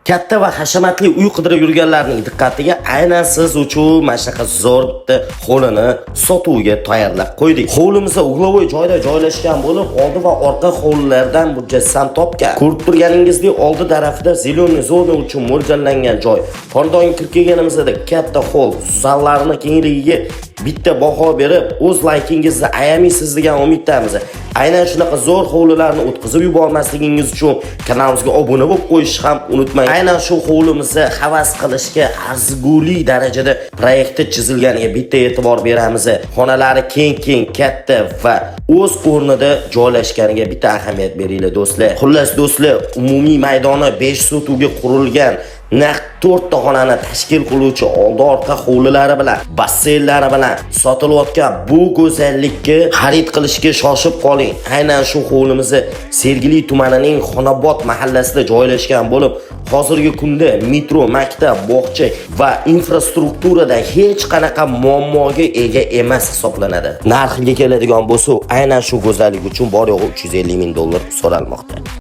Katta va hashamatli uy qidirib yurganlarning diqqatiga aynan siz uchun mana shunaqa zo'r bitta hovlini sotuvga tayyorlab qo'ydik. Hovlimiz угловой joyda joylashgan bo'lib, oldi va orqa hovlilardan mujassam topgan. Ko'rib turganingizdek, oldi tarafida зеленый zona uchun mo'ljallangan joy. Xonadonga kirib kelganimizda katta hol, zallarni kengligiga bitta baho berib, o'z laykingizni ayamaysiz degan umiddamiz. Aynan shunaqa zo'r hovlilarni o'tkazib yubormasligingiz uchun kanalimizga obuna bo'lib qo'yishni ham unutmang. Aynan shu hovlimizni havas qilishga arzigulik darajada proyekti chizilganiga bitta e'tibor beramiz. Xonalari keng-keng, katta va o'z o'rnida joylashganiga bitta ahamiyat beringlar, do'stlar. Xullas, do'stlar, umumiy maydoni 5 sotixga qurilgan, naq to'rtta xonani tashkil qiluvchi, oldi orqa hovlilari bilan, basseynlari bilan sotilayotgan bu go'zallikka xarid qilishga shoshib qoling. Aynan shu hovlimizni Sergeli tumanining Xonobod mahallasida joylashgan bo'lib, hozirgi kunda metro, maktab, bog'cha va infrastrukturada hech qanaqa muammoga ega emas hisoblanadi. Narxiga keladigan bo'lsa, aynan shu go'zallik uchun bor yo'g'i 350 ming dollar so'ralmoqda.